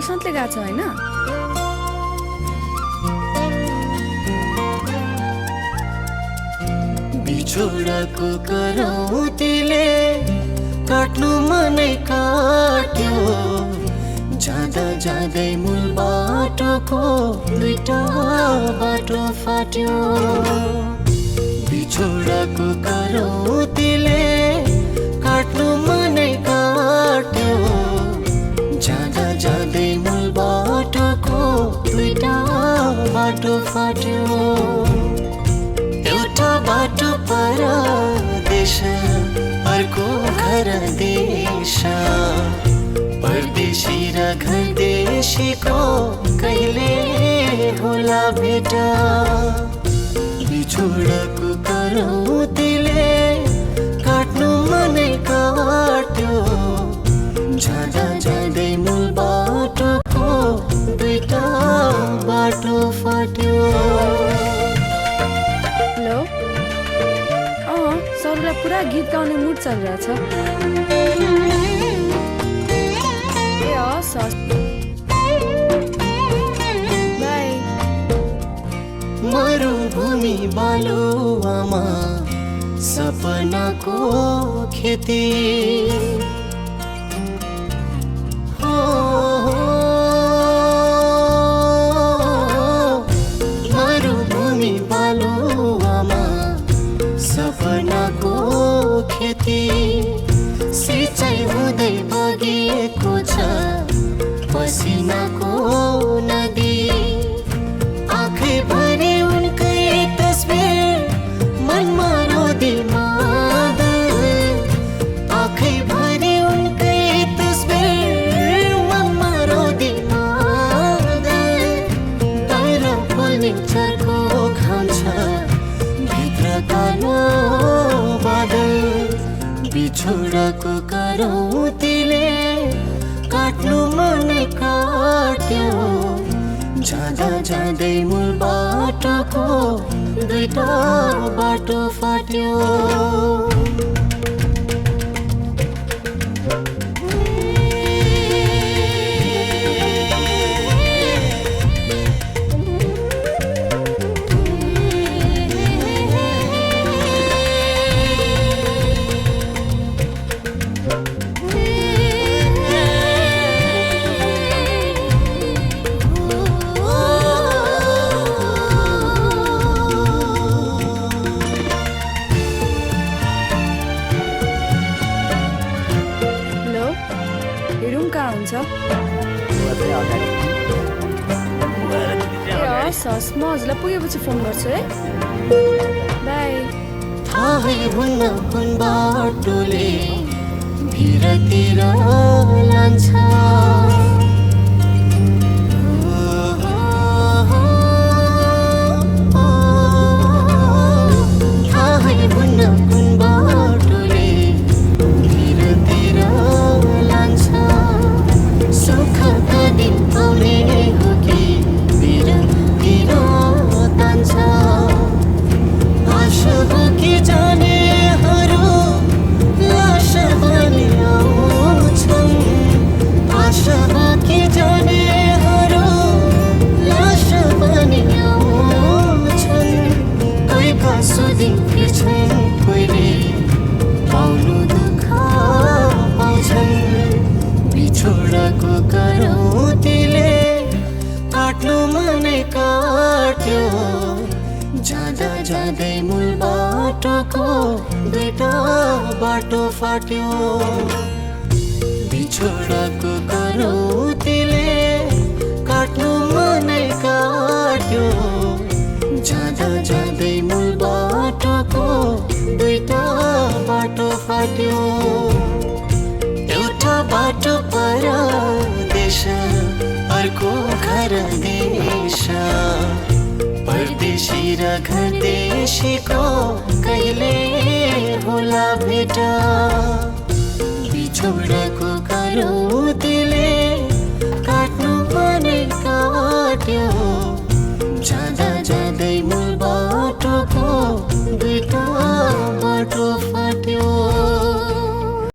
बसन्तले गएको छ होइन? बिछोडको करौतीले काट्नु मनै काट्यो, जाँदा जाँदै मूल बाटोको दुईटा बाटो फाट्यो। बिछोडको करौतीले काट्नु मनै काट्यो, जाँदा जाँदै मूल बाटोको दुईटा बाटो फाट्यो। एउटा बाटो परदेश, अर्को घर देश, परदेशी र घर देशीको कहिले होला भेट। बिछोडको करौतीले काट्नु मनै काट्यो, जाँदा जाँदै मूल बाटोको दुईटा बाटो फाट्यो। हेलो, सरलाई पुरा गीत गाउने मुड चलिरहेछ। बाई। मरुभूमि बालुवामा सपनाको खेती, मरुभूमि बालुवामा सपनाको खेती, सिँचाइ हुँदै बगेको छ पसिनाको नदी। आँखै भरि उनकै तस्बिर मनमा रोदी मादल, आँखै भरि उनकै तस्बिर मनमा रोदी मादल। बाहिर पोल्ने चर्को घाम छ, भित्र कालो बादल। बिछोडको करौतीले काट्नु मनै काट्यो, जाँदा जाँदै मूल बाटोको दुईटा बाटो फाट्यो। म हजुरलाई पुगेपछि फोन गर्छु है। बाई। थाहै हुन्न कुन बाटोले भिरतिर लान्छ, थाहै हुन्न कुन बाटोले भिरतिर लान्छ। सुखका दिन आउने हो कि भिरतिर तान्छ, आशा बोकी जानेहरू लास बनी आउँछन्, आशा बोकी जानेहरू लास बनी आउँछन्। कोही कसुदी फिर्छन्, कोहीले पाउनु दुःख पाउँछन्। बिछोडको करौतीले काट्नु मनै काट्यो, जाँदा जाँदै मूल बाटोको दुईटा बाटो फाट्यो। बिछोडको करौतीले काट्नु मनै काट्यो, जाँदा जाँदै मूल बाटोको दुईटा बाटो फाट्यो। एउटा बाटो परदेश, अर्को घर देश, परदेशी र घर देशीको कहिले होला भेट। बिछोडको करौतीले काट्नु मनै काट्यो, जाँदा जाँदै मूल बाटोको दुईटा